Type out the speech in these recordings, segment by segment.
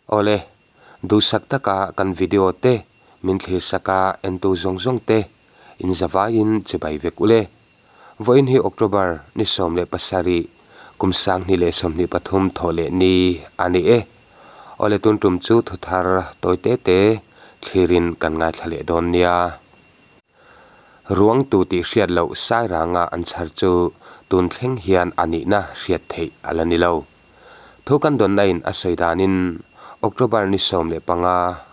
Awle, duhsak taka kan video te min thlirsak a entu zawng zawng te in zavaiin chibai vek ule. Vawiin hi October ni 17 kum 2023 thawh leh ni a ni e. Awle tun tum chu thuthar tawi te te thlirin kan ngaithla leh dawn nia. Ruang tu tih hriat loh Sairanga an chhar chu tun thleng hian a nihna hriat theih a la ni lo. Thu kan dawnna in a sawi danin October ni 15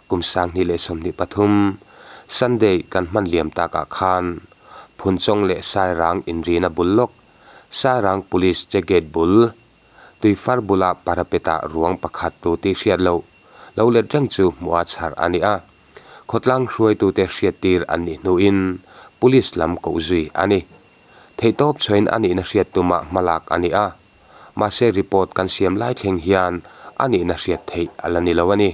kum 2023 Sunday kan hman liam takah khan Phunchawng leh Sairang inrina bul lawk Sairang Police che gate bul Tuifar bula parapet-ah ruang pakhat tu tih hriat loh lo let reng chu hmuh a chhar a ni a. Khawtlang hruaitute hriattir an nih hnuin Police lam koh zui a ni. Theihtawp chhuain a nihna hriat tumah hmalak a ni a, mahse report kan siam lai thleng hian a nihna hriat theih a la ni lo a ni.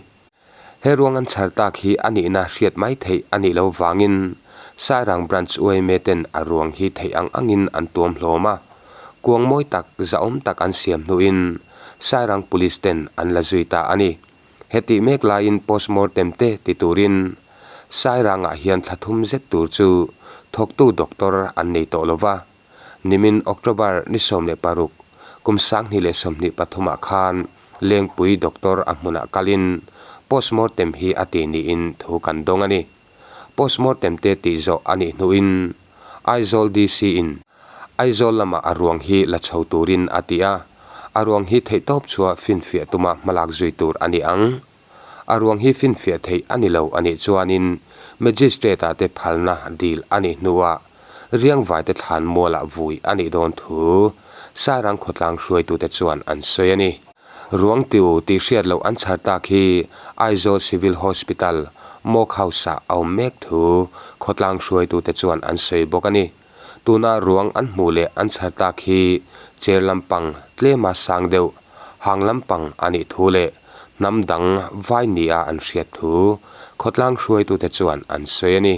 He ruang an chhar tak hi a nihna hriat mai theih a nih lo vangin Sairang Branch yma ten a ruang hi theih ang angin an tuam hlawm a, kuang mawi tak zahawm tak an siam hnuin Sairang Police ten an la zui ta a ni. Hetih mek laiin postmortem te ti turin Sairangah hian thla thum zet tur chu thawktu doctor an nei tawh lo va. Nimin October ni 16 kum 2023 ah khan Lengpui doctor a hmunah kalin postmortem hi a ti niin thu kan dawng a ni. Postmortem te tih zawh a nih hnuin Aizawl DC in Aizawl lamah a ruang hi la chho turin a ti a, a ruang hi theihtawp chhuah finfiah tuma hmalak zui tur a ni ang. A ruang hi finfiah theih a ni lo a nih chuanin Magistrate-ah te phalna dil a nih hnuah Riangvaite thlan mualah vui a nih dawn thu Sairang khawtlang hruaitute chuan an sawi a ni. Ruang tiu tih hriat loh an chhar tak hi Aizawl Civil Hospital Morgue House-ah a awm mek thu khawtlang hruaitute chuan an sawi bawk a ni. Tuna ruang an hmuh leh an chhar tak hi chair lampang tlema sang deuh, hang lampang a nih thu leh hnam dang vai nia an hriat thu khawtlang hruaitute chuan an sawi a ni.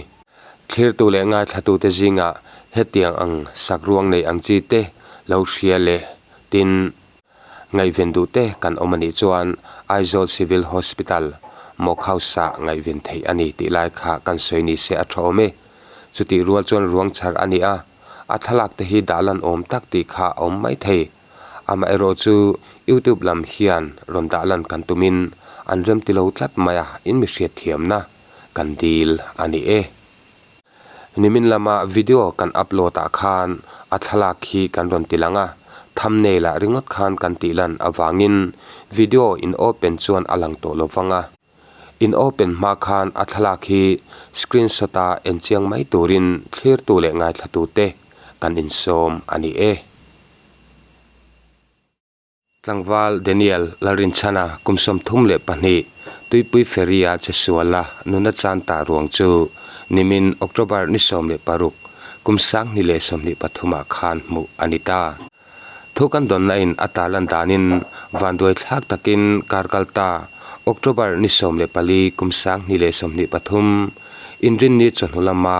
Thlirtu leh ngaithlatute zingah hetiang ang sak ruang nei ang chi te lo hria leh tin Ngaihven duh te kan awm a nih chuan Aizawl Civil Hospital Mock House-ah ngaihven theih a ni tih lai kha kan sawi ni se a tha awm e. Chutih rual chuan ruang chhar a ni a, a thlalak te hi dah lan awm tak tih kha a awm mai thei. Amaherawh chu YouTube lam hian rawn dah lan kan tumin an rem ti lo tlat mai a, in mi hriatthiamna kan dil a ni e. Nimin lama video kan upload ah khan a thlalak hi kan rawn ti lang a, thumbnail ah ringawt khan kan tih lan avangin video in open chuan a lang tawh lo vang a. In open hma khan a thlalak hi screenshot a en chiang mai turin thlirtu leh ngaithlatu te kan insawm a ni e. Tlangval Daniel Lalrinchhana kum 32 Tuipui Ferry-a che suala nuna chan ta ruang chu nimin October ni 16 kum 2023 ah khan hmuh a ni ta. Thu kan dawnna in a tarlan danin vanduai thlak takin kar kal ta October ni 14 kum 2023 inrinni chawhnu lama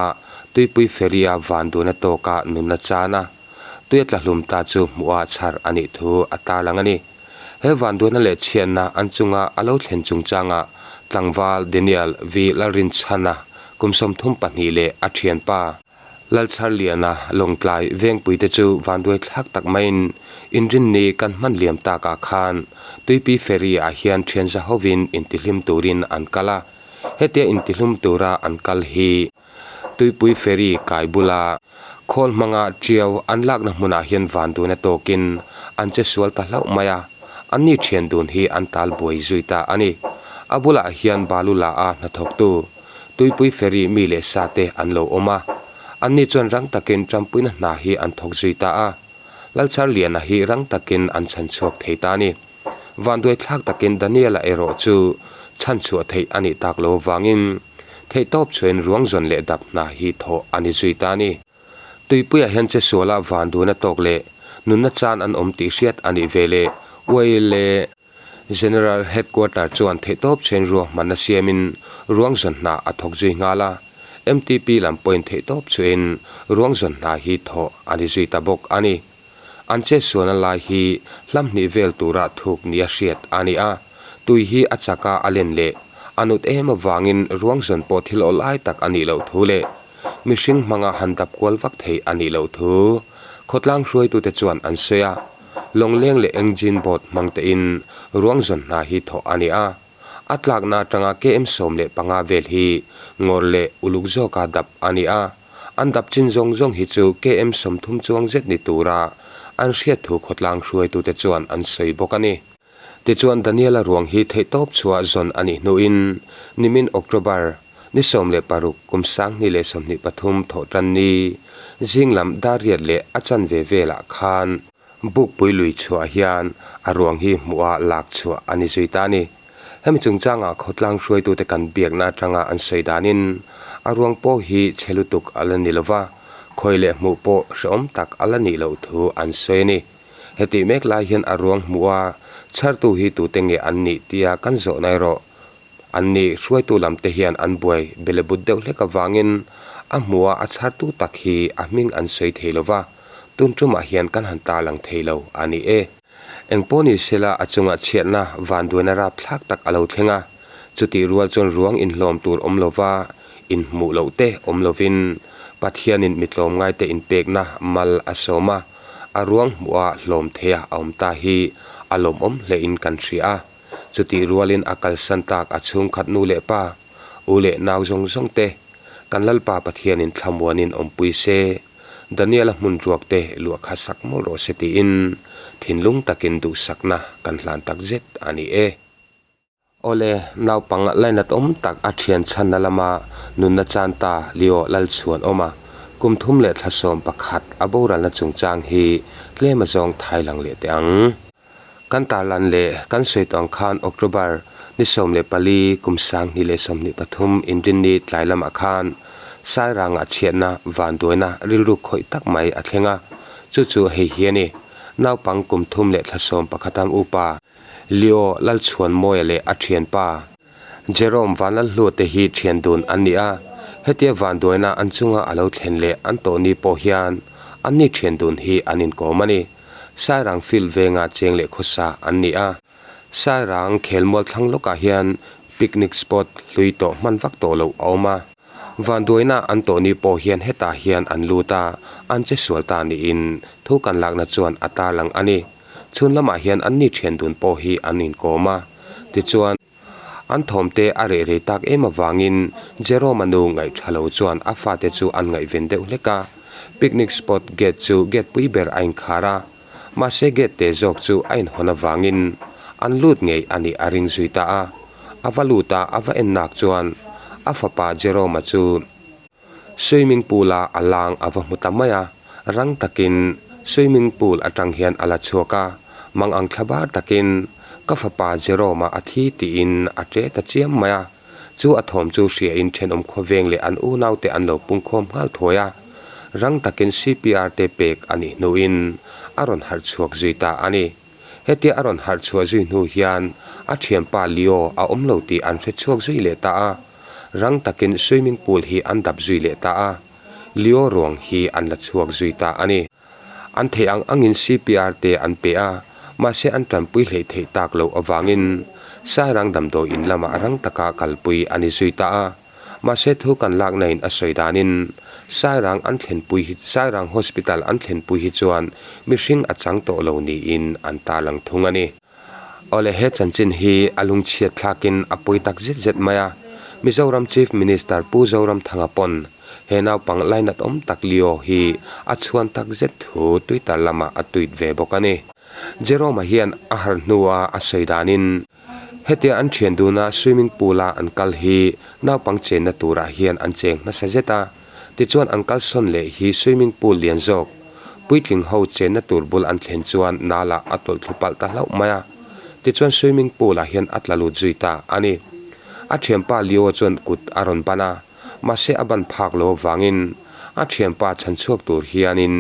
Tuipui Ferry-a vanduaina tawka nunna chan a Tuia tlahlum ta chu hmuha chhar a nih thu a tarlang a ni. He vanduaina leh chhiatna an chunga a lo thlen chungchangah tlangval Daniel V Lalrinchhana kum 32 leh a thianpa Lalchharliana Lawngtlai Vengpuite chu vanduai thlak tak maiin inrinni kan hman liam takah khan Tuipi Ferry ah hian thian zahovin intihlim turin an kal a, hetia intihlum tura an kal hi Tuipui Ferry kai bula khawl hmanga tiau an lakna hmunah hian van dun a tawkin an che sual ta hlauh mai a, anni thian dun hi an tal buai zui ta a ni. A bulah hian balu la a hnathawktu Tuipui Ferry mi leh sa te an lo awm a, anni chuan rang takin Trumpuina hna hi an thawk zui ta a, Lalcharliana hi rang takin an chhan chhuak thei ta a ni. Vanduai thlak takin Daniela erawh chu chhanchhuah theih a nih tak lo vangin theihtawp chhuain ruang zawn leh dap hna hi thawh a ni zui ta a ni. Tuipuiah hian che suala vanduaina tawk leh nunna chan an awm tih hriat a nih ve leh Uaile General Headquarter chuan theihtawp chhuain ruahmanna siamin ruang zawn hna a thawk zui nghal a, MTP lam pawhin theihtawp chhuain ruang zawn hna hi thawh a ni zui ta bawk a ni. An chetsualna lai hi hlam hnih vel tura thuk nia hriat a ni a. Tui hi a chak a a len leh a nut em avangin ruang zawn pawh thil aw lai tak a nih loh thu leh mihring hmanga han dap kual vak theih a nih loh thu khawtlang hruaitute chuan an sawi a. Lawngleng leh engine boat hmang tein ruang zawn hna hi thawh a ni a. A tlakna atanga KM 15 vel hi ngawr leh uluk zawka dap a ni a. An dap chin zawng zawng hi chu KM 30 chuang zet ni tura an hriat thu khawtlang hruaitute chuan an sawi bawk a ni. Tichuan Daniela ruang hi theihtawp chhuah zawn a nih hnuin nimin October ni 16 kum 2023 thawhtan ni zinglam dar riat leh a chanve velah khan Bukpui lui chhuah hian a ruang hi hmuha lak chhuah a ni zui ta a ni. Hemi chungchangah khawtlang hruaitute kan biakna atanga an sawi danin a ruang pawh hi chhe lutuk a la ni lova, khawi leh hmuh pawh hrehawm tak a la nih loh thu an sawi a ni. Hetih mek lai hian a ruang hmuha chhartu hi tute nge an nih tia kan zawhna erawh an ni hruaitu lam te hian an buai belebut deuh hlek avangin a hmuha a chhartu tak hi a hming an sawi thei lova, tun tumah hian kan han tarlang thei lo a ni e. Engpawh ni sela a chungah chhiatna vanduaina rapthlak tak a lo thleng a, chutih rual chuan ruang inhlawm tur awm lova inhmuh loh te awm lovin Pathianin mitlawmngaite inpekna mal a sawm a, a ruang hmuha hlawm theia a awm ta hi a lawmawm hlein kan hria a. Chutih rualin a kalsan tak a chhungkhat nu leh pa, u leh nau zawng zawng te, kan Lalpa Pathianin thlamuanin awmpui se, Daniela hmun ruak te luah kha sak mawlh rawh se tiin thinlung takin duhsakna kan hlan tak zet a ni e. Awle, naupang lainat awm tak a thian chhanna lama nunna chan ta Leo Lalchhuan awm a, kum thum leh thla 11 a boralna chungchang hi tlem a zawng thai lang leh teh ang. Kan tarlan leh kan sawi tawh ang khan October ni 14 kum 2023 Inrinni tlai lamah khan Sairangah chhiatna vanduaina rilru khawih tak mai a thleng a, chu chu hei hi a ni. Naupang kum thum leh thla 11 am upa Leo Lalchhuanmawia leh a thianpa Jerome Vanlalhlua te hi thian dun an ni a, hetia vanduaina an chunga a lo thlen leh an tawh ni pawh hian anni thian dun hi an inkawm a ni. Sairang field venga cheng leh khawsa an ni a. Sairang khelmual thlang lawkah hian picnic spot hlui tawh hman vak tawh loh a awm a. Vanduaina an tawh ni pawh hian hetah hian an lut a, an che sual ta niin thu kan lakna chuan a tarlang a ni. Chhun lamah hian anni thian dun pawh hi an inkawm a. Tichuan. An thawmte a reh rei tak em avangin Jerome-a nu ngaihtha lo chuan a fate chu an ngaihven deuh hlek a. Picnic spot gate chu gate pui ber a inkhar a, mahse gate te zawk chu a inhawn avangin an lut ngei a nih a ring zui ta a. A va lut a, a va en nak chuan a fapa Jerome-a chu Swimming pool-a a lang a va hmu ta mai a, rang takin swimming pool atang hian a la chhuak a, mang ang thla bar takin ka fapa Jerome-a a thi tiin a ṭe ta chiam mai a. Chu a thawm chu hriain thenawm khawveng leh an unaute an lo pungkhawm nghal thuai a, rang takin CPR te pek a nih hnuin a rawn harh chhuak zui ta a ni. Hetia a rawn harh chhuah zui hnu hian a thianpa Leo a awm lo tih an hre chhuak zui leh ta a. Rang takin swimming pool hi an dap zui leh ta a, Leo ruang hi an la chhuak zui ta a ni. An theih ang angin CPR te an pe a, mahse an tanpui hleih theih tak loh avangin Sairang damdawi in lamah rang taka kalpui a ni zui ta a. Mahse thu kan lakna in a sawi danin Sairang an thlenpui hi Sairang Hospital an thlenpui hi chuan mihring a chang tawh lo niin an tarlang thung a ni. Awle he chanchin hi a lungchhiat thlakin a pawi tak zet zet mai a, Mizoram Chief Minister Pu Zoramthanga pawn he naupang lainat awm tak Leo hi a chhuan tak zet thu Twitter lamah a tweet ve bawk a ni. Jerome-a hian a harh hnua a sawi danin hetia an thian duna swimming pool-a an kal hi naupang chenna turah hian an cheng hmasa zet a, Tichuan an kalsawn leh hi swimming pool lian zawk, puitling ho chenna tur bul an thlen chuan nalah a tawlh thlu palh ta hlauh mai a. Tichuan swimming pool ah hian a tla lut zui ta a ni. A thianpa Leo chuan kut a rawn ban a, mahse a ban phak lo avangin a thianpa chhan chhuak tur hianin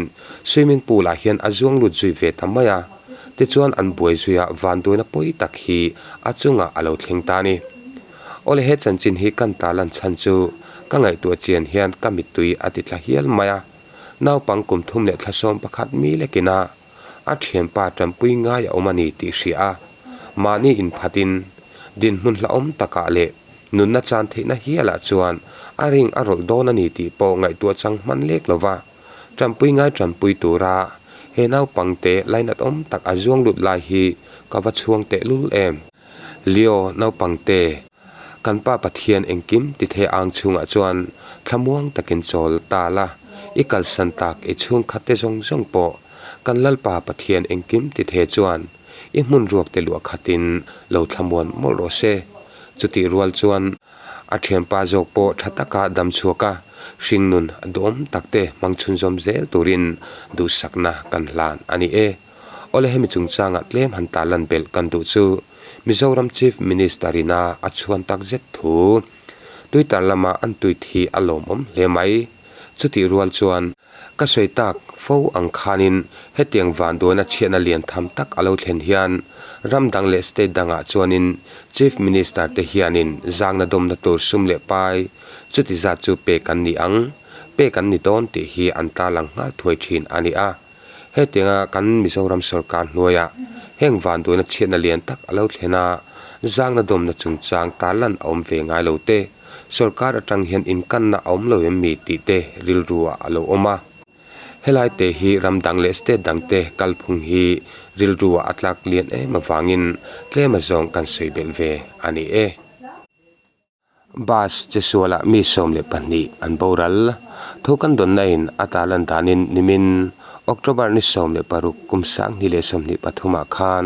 swimming pool ah hian a zuang lut zui ve ta mai a. Tichuan an buai zui a vanduaina pawi tak hi a chungah a lo thleng ta a ni. Awle he chanchin hi kan ta lan chhan chu ka ngaihtuah chian hian ka mittui a ti thla hial mai a. Naupang kum thum leh thla 11 mi lekin a a thianpa tanpui ngai a awm a ni tih hria a. Mahni inphatin. Dinhmun hlauhawm takah leh nunna chan theihna hialah chuan a ring a rawlh dawn a ni tih pawh ngaihtuah chang hman lek lo va. Tanpui ngai tanpui tura he naupangte lainat awm tak a zuang lut lai hi ka va chhuang tehlul em. Leo naupangte, kan Pa Pathian engkim ti thei ang chhungah chuan thlamuang takin chawl ta la, i kalsan tak i chhungkhatte zawng zawng pawh kan Lalpa Pathian engkim ti thei chuan i hmun ruakte luah khatin lo thlamuan mawlh rawh se. Chutih rual chuan a thianpa zawk pawh tha taka dam chhuak a, hringnun duhawm takte hmang chhunzawm zel turin duhsakna kan hlan a ni e. Awle hemi chungchangah tlem han tarlan belh kan duh chu Mizoram Chief Minister ina a chhuan tak zet thu Twitter lama an tweet hi a lawmawm hle mai. Chutih rual chuan ka sawi tak fo ang khanin hetiang vanduaina chhiatna lian tham tak a lo thlen hian ram dang leh state dangah chuanin Chief Minister te hianin zangna dawmna tur sum leh pai chuti zat chu pek an ni ang, pek an ni dawn tih hi an tarlang nghal thuai thin a ni a. Hetianga kan Mizoram sorkar hnuaia heng vanduaina chhiatna lian tak a lo thlen a, zangna dawmna chungchang tarlan a awm ve ngai lo te, sorkar atang hian inkanna a awm lo em mi tih te rilru ah a lo awm a. Helai te hi ram dang leh state dang te kalphung hi rilru ah a tlak lian em avangin tlem azawng kan sawi belh ve a ni e. Bus che sualah mi 12 an boral. Thu kan dawnna in a tarlan danin nimin October ni 16 kum 2023 ah khan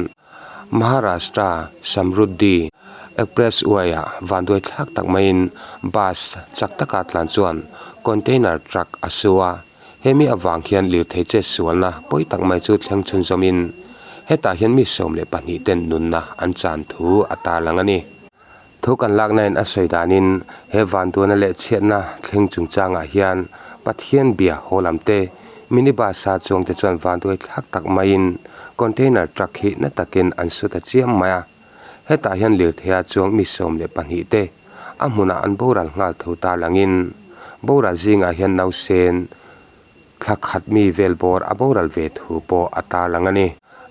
Maharashtra Samruddhi Expressway ah vanduai thlak tak maiin bus chak taka tlan chuan container truck a su a. Hemi avang hian lirthei che sualna pawi tak mai chu thleng chhunzawmin hetah hian mi 12 ten nunna an chan thu a tarlang a ni. Thu kan lakna in a sawi danin he vanduana leh chhiatna thleng chungchangah hian Pathian bia haw lam te, minibus a chuangte chuan vanduai thlak tak maiin container truck hi na takin an su ta chiam mai a. Hetah hian lirtheia chuang mi 12 te a hmunah an boral nghal tho ta langin boral zingah hian nausen Thla khat mi vel bawr a boral ve thu pawh a tarlang a ni.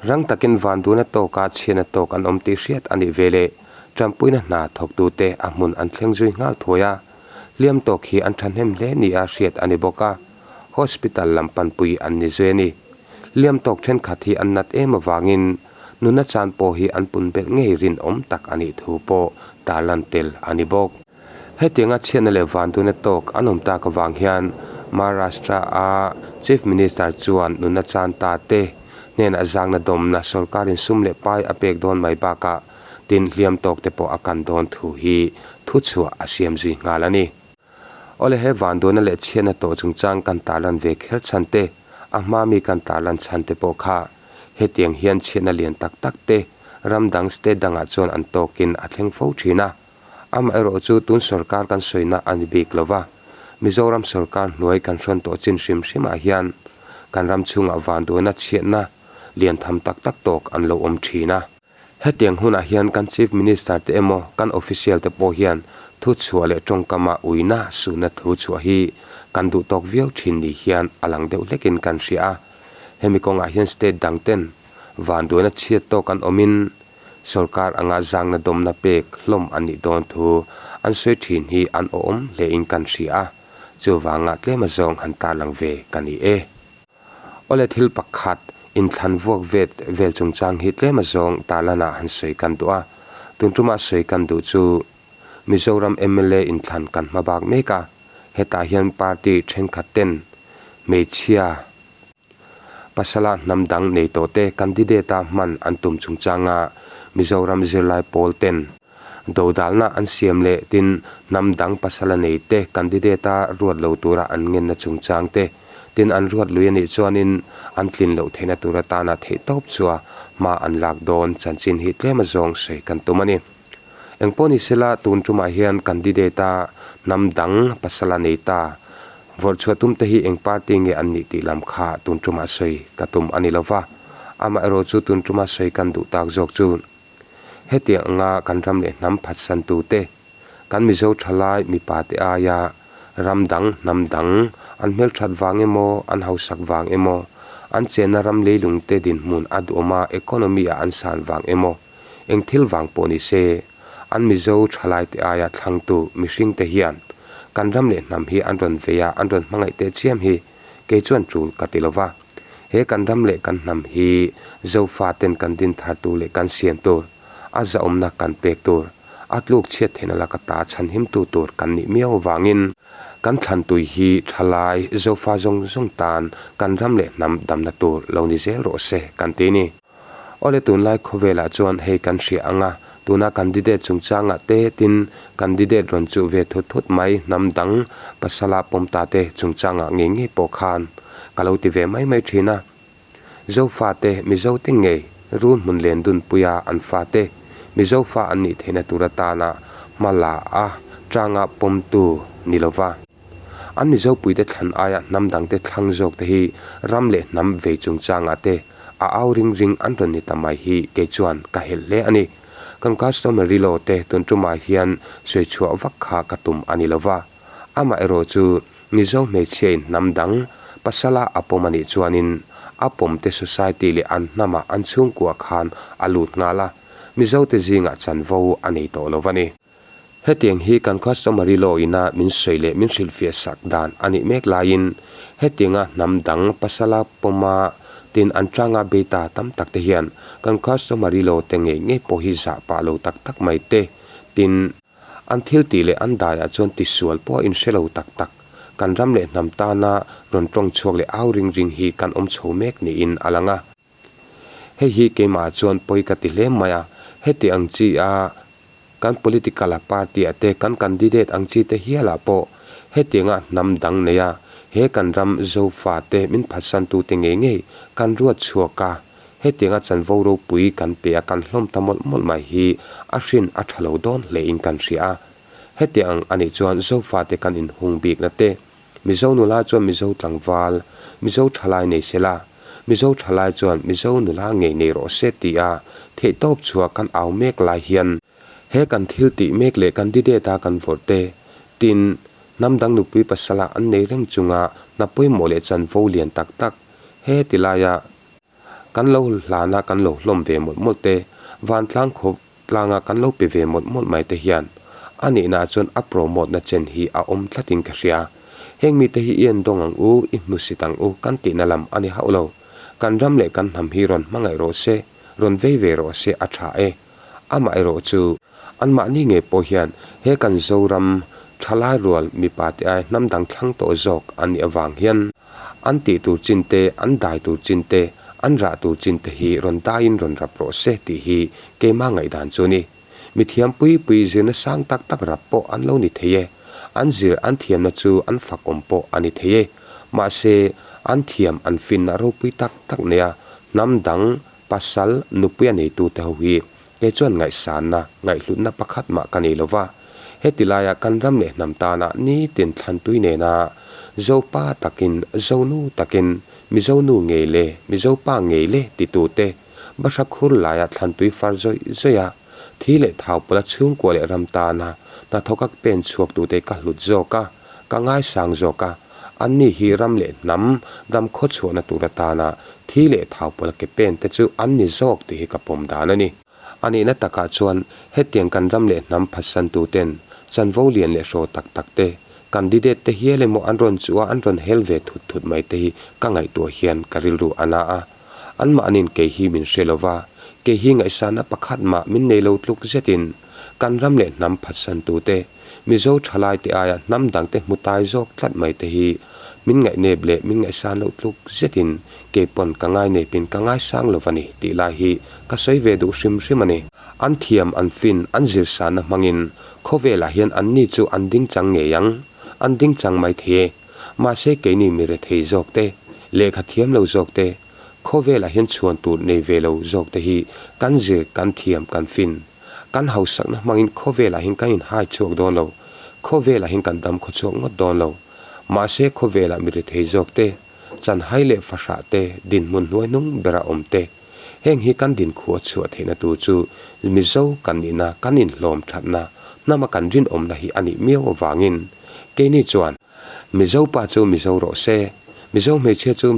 Rang takin vanduna tawka chhiatna tawk an awm tih hriat a nih veleh Ṭampuina hna thawktute a hmun an thleng zui nghal thuai a, hliam tawk hi an ṭhahnem hle nia hriat a ni bawk a, hospital lam panpui an ni zui a ni. Hliam tawk ṭhenkhat hi an nat em avangin nuna chan pawh hi an pun belh ngei rinawm tak a nih thu pawh tarlan tel a ni bawk. Hetianga chhiatna leh vanduhna tawk an awm tak avang hian Maharashtra-a Chief Minister chuan nunna chan ta te hnenah zangna dawmna sorkarin sum leh pai a pek dawn mai bakah tin hliam tawk te pawh a kan dawn thu hi thuchhuah a siam zui nghal a ni. Awle he vanduhna leh chhiatna tawh chungchang kan tarlan ve kher chhan te, a hma mi kan tarlan chhan te pawh kha hetiang hian chhiatna lian tak tak te ram dang state dangah chuan an tawkin a thleng fo thin a. Amaherawh chu tun sorkar kan sawina a ni bik lo va, Mizoram sorkar hnuai kan hrawn tawh chin hrim hrimah hian kan ram chhungah vanduaina chhiatna lian tham tak tak tawk an lo awm thin a. Hetiang hunah hian kan Chief Minister te emaw kan official te pawh hian thuchhuah leh tawngkama uina suhna thu chhuah hi kan duh tawk viau thin ni hian a lang deuh hlekin kan hria a. Hemi kawngah hian state dang ten vanduaina chhiat tawk an awmin Sorkar anga zangna dawmna pek hlawm an nih dawn thu an sawi thin hi an awhawm hlein kan hria a, chuvanga tlema zawng han tarlang ve ka ni e. Awle thil pakhat inthlan vuak vet vel chungchang hi tlema zawng tarlanah han sawi kan duh a, tun tumah sawi kan duh chu Mizoram mla inthlan kan hma bak mek a, hetah hian party thenkhat ten hmeichhia, Pasala hnam dang nei tawhte candidate-a hman an tum chungchanga Mizoram zirlai pawl ten dodalna an siam leh tin hnam dang pasala neite candidate-a ruat lo tura an ngenna chungchang te tin an ruat lui a nih chuanin an tlin loh theihna tur atana theihtawp chua hma an lak dawn chanchin hi tlem azawng sawi kan tum a ni. Engpawh ni sela tun tumah hian candidate-a hnam dang pasala nei ta vawrh chhuah tum te hi eng party nge an nih tih lam kha tun tumah sawi ka tum a ni lo va. Amaherawh chu tun tuma sawi kan duh tak zawk chu hetiang anga kan ram leh hnam phatsan tute, kan Mizo thalai mipa te aia ram dang hnam dang an hmelthat vang emaw an hausak vang emaw an chenna ram leilung te dinhmun a duhawma economy ah an san vang emaw Eng thil vang pawh ni se, An Mizo thalaite aia thlangtu mihringte hian kan ram leh hnam hi an rawn vei a, an rawn hmangaih teh chiam hi kei chuan tul ka ti lo va. He kan ram leh kan hnam hi Zofaten kan din thar tur leh kan siam tur, a zahawmna kan pek tur, a tluk chhiat theihna laka ta chhanhimtu tur kan nih miau avangin kan thlantui hi thalai Zofa zawng zawng tan kan ram leh hnam damna tur lo ni zel rawh se kan ti ni. Awle tunlai khawvelah chuan hei kan hria ang a, tuna candidate chungchangah te tin candidate rawn chuh ve thut thut mai hnam dang pasala pawm ta te chungchangah ngei ngei pawh khan ka lo ti ve mai mai thin a. Zofate Mizote ngei run hmun len dunpuia an fate Mizofa an nih theihna tur atana hma la a tanga pawmtu ni lova. An Mizopuite thlan aia hnam dangte thlang zawkte hi ram leh hnam vei chungchangah te a au ring ring an rawn ni ta mai hi kei chuan ka helh hle a ni. Kan customary law te tun tumah hian sawi chhuah vak kha ka tum a ni lova. Amaherawh chu Mizo hmeichhiain hnam dang pasala a pawm a nih chuanin a pawmte society leh an hnamah an chhungkua khan a lut nghal a, Mizote zingah chanvo a nei tawh lo a ni. Hetiang hi kan customary law ina min sawi leh min hrilhfiah sak dan a nih mek laiin hetianga hnam dang pasala pawma tin an tanga bei ta tam tak te hian kan customary law te ngei ngei pawh hi zah pah lo tak tak mai te tin an thil tih leh an daiah chuan tisual pawh a inhre lo tak tak kan ram leh hnam tana rawn tawng chhuak leh au ring ring hi kan awm chho mek niin a lang a. Hei hi keimah chuan pawi ka ti hle mai a, heti ang chi a Kan political a party ah te kan candidate ang chi te hial ah pawh hetianga hnam dang nei a he kan ram Zofa te min phatsan tu te ngei ngei kan ruat chhuak a, hetianga chanvo ropui kan pe a kan hlawm ta mawlh mawlh mai hi a hrin a tha lo dawn hle in kan hria a. Hetiang ang anih chuan Zofa te kan inhung bik na te Mizo nula chuan Mizo tlangval, Mizo thalai nei se la, Mizo thalai chuan Mizo nula ngei nei rawh se ti a theihtawp chhuah kan au mek lai hian he kan thil tih mek leh candidate a kan vawrh te tin hnam dang nupui pasala an nei reng chunga hna pawimawh leh chanvo lian tak tak he ti laia kan lo hlana kan lo hlawm ve mawlh mawlh te vantlang khawp Tlanga kan lo pe ve mawlh mawlh mai te hian a nihnaah chuan a promote na chen hi a awm tlatin ka hria. Heng mite hi i en dawng ang u, i hmusit ang u kan tihna lam a ni hauh lo. Kan ram leh kan hnam hi rawn hmangaih rawh se, rawn vei ve rawh se a tha e. Amaherawh chu, anmahni ngei pawh hian he kan Zoram thalai rual mipa te ai hnam dang thlang tawh zawk an nih avang hian an tih tur chin te, an dai tur chin te, an rah tur chin te hi rawn daiin rawn rap rawh se tih hi keimah ngaihdan chu a ni. Mithiam pui pui zirna sang tak tak rap pawh an lo ni thei e. An zir an thiamna chu an fak awm pawh a ni thei e. Mahse, an thiam an finna ropui tak tak neia hnam dang pasal nupuia neitute ho hi kei chuan ngaihsanna, ngaihhlutna pakhat mah ka nei lo va. Heti laia kan ram leh hnam tana nitin thlantui nena Zopa takin, Zonu takin, Mizo nu ngei le, Mizo pa ngei le titute bahra khur laia thlantui far zawih zawih a, thi leh thau pawla chhungkua leh ram tana hnathawka pen chhuaktute ka hlut zawk a, ka ngaisang zawk a, anni hi ram leh hnam dam khawchhuahna tur atana thi leh thau pawla ke pen te chu an ni zawk tih hi ka pawm dan a ni. A nihna takah chuan hetiang kan ram leh hnam phatsantu ten chanvo lian leh hraw tak tak te, candidate te hial emaw an rawn chuh a an rawn hel ve thut thut mai te hi ka ngaihtuah hian ka rilru a na a. Anmahniin kei hi min hre lo va, kei hi ngaihsana pakhat mah min nei lo tluk zetin kan ram leh hnam phatsantu te, Mizo thalai te aia hnam dang te hmu tai zawk tlat mai te hi min ngaihnep leh min ngaihsan loh tluk zetin kei pawn ka ngainepin ka ngaisang lo va ni tih lai hi ka sawi ve duh hrim hrim a ni. An thiam, an fin, an zirsanna hmangin khawvelah hian anni chu an dingchang ngei ang, an dingchang mai thei e. Mahse keini mi rethei zawk te, lehkha thiam lo zawk te, khawvelah hian chhuan tur nei ve lo zawk te hi kan zir, kan thiam, kan fin. Kan hausakna hmangin khawvelah hian kan inhai chhuak dawn lo, khawvelah hian kan dam khawchhuak ngawt dawn lo. Mahse khawvelah mi rethei zawk te, chanhai leh fahrah te, dinhmun hnuai hnung bera awm te, heng hi kan dinkhua chhuah theihna tur chu Mizo kan nihna, kan inhlawm thatna, hnama kan rinawmna hi a nih miau avangin keini chuan Mizo pa chu Mizo rawh se, Mizo hmeichhia chu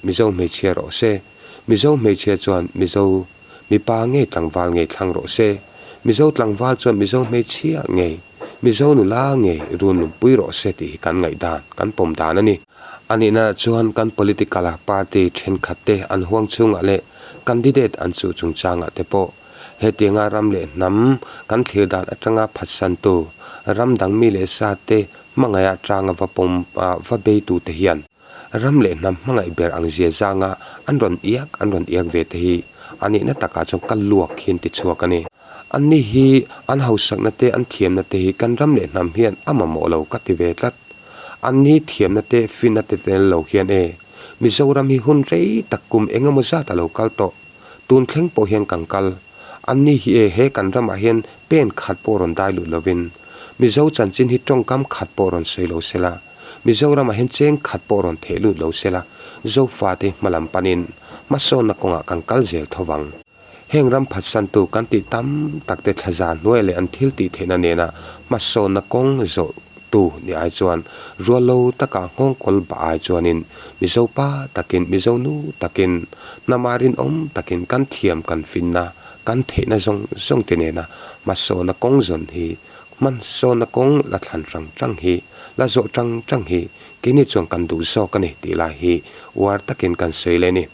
Mizo hmeichhia rawh se, Mizo hmeichhia chuan Mizo Mipa ngei tlangval ngei thlang rawh se. Mizo tlangval chuan Mizo hmeichhia ngei, Mizo nula ngei run lumpui rawh se tih hi kan ngaihdan, kan pawm dan a ni. A nihna chuan kan political a party thenkhat te an huang chhungah leh candidate an chuh chungchangah te pawh hetianga ram leh hnam kan thlir dan atanga phatsantu ram dang mi leh sa te hmangaih atanga va pawm a va beitu te hian ram leh hnam hmangaih ber ang zia zanga an rawn iak an rawn iak ve te hi a nihna takah chuan ka luak hian ti chhuak a ni. Anni hi an hausakna te an thiamna te hi kan ram leh hnam hian a mamawh lo ka ti ve tlat. Anni thiamna te finna te tel lo hian e Mizoram hi hun rei tak kum eng emaw zat a lo kal tawh. Tun thleng pawh hian kan kal. Anni hi e he kan ramah hian pen khat pawh rawn dai lut lovin Mizo chanchin hi tawngkam khat pawh rawn sawi lo sela, Mizoramah hian cheng khat pawh rawn theh lut lo sela, Zofate hmalam panin hmasawnna kawngah kan kal zel tho vang. Heng ram phatsantu kan tih tam takte thlaza hnuai leh an thil tih theihna nena hmasawnna kawng zawhtu ni ai chuan rual lo taka nghawngkawl bah ai chuanin Mizo pa takin, Mizo nu takin, hnama rinawm takin kan thiam kan finna, kan theihna zawng zawng te nena hmasawnna kawng zawn hi, hmasawnna kawng la thlan hrang hrang hi, la zawh ṭang ṭang hi keini chuan kan duh zawk a ni tih lai hi uar takin kan sawi leh a ni.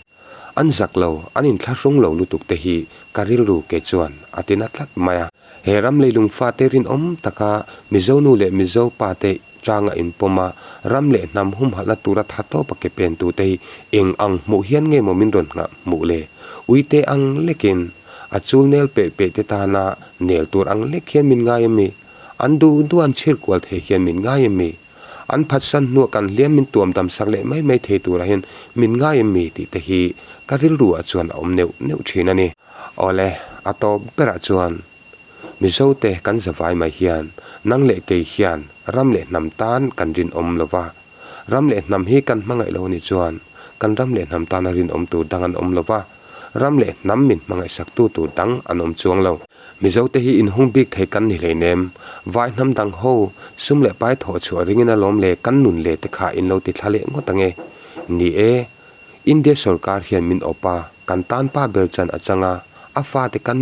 An zak lo, an inthlahrung lo lutuk te hi ka rilru ke chuan a ti na tlat mai a. He ram leilung fate rinawm taka Mizo nu leh Mizo pa te changa inpawm a, ram leh hnam humhalhna tura tha tawpa ke pen tute hi eng ang hmuh hian nge maw min rawn nghah hmuh le? Uite ang lekin, a chul nel peh peh te tana nel tur ang lek hian min ngai em mi? An duh duh an chhir kual thei hian min ngai em mi? An phatsan hnuah kan hliam min tuam dam sak leh mai mai thei turah hian min ngai em mi tih te hi ka rilru ah chuan a awm neuh neuh thin a ni. Awle, a tawp berah chuan Mizo te kan zavai mai hian nang leh kei hian ram leh hnam tan kan rinawm lo va, ram leh hnam hi kan hmangaih lo anih chuan kan ram leh hnam tana rinawm tur dang an awm lo va, Ram leh hnam min hmangaihsaktu tur dang an awm chuang lo. Mizote hi inhung bik thei kan ni hleinem. Vai hnam dang ho, sum leh pai thawh chhuah ringin alawm le kan nun le te kha in lo ti thla leh ngawt ange. Ni e, India sorkar hian min awp a, kan tan pa ber chan a chang a, a fate kan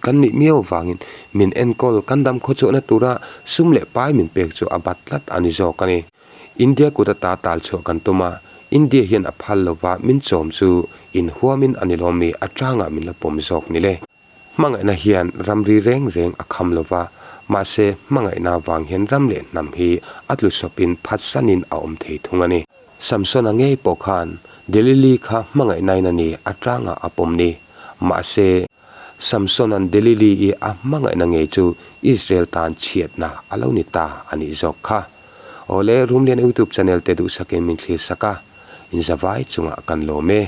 kan nih miau avangin min enkawl kan dam khawchhuahna tura sum leh pai min pek chu a bat tlat a ni zawk a ni. India kut ata tal chhuah kan tum a, India hian a phal lova min chawm chu inhuamin a ni lawm mi a tangah min la pawm zawk ni le. Hmangaihna hian ramri reng reng a kham lova, mahse hmangaihna vang hian ram leh hnam hi a tlu sawpin phatsanin a awm thei thung a ni. Samsona ngei pawh khan Delili kha hmangaihnain a ni a tangah a pawm ni. Mahse Samsona'n Delili-i a hmangaihna ngei chu Israel tan chhiatna a lo ni ta a nih zawk kha. Awle, Rumlian YouTube channel te duhsakin min thlir sak a, inzavai chungah kan lawm e.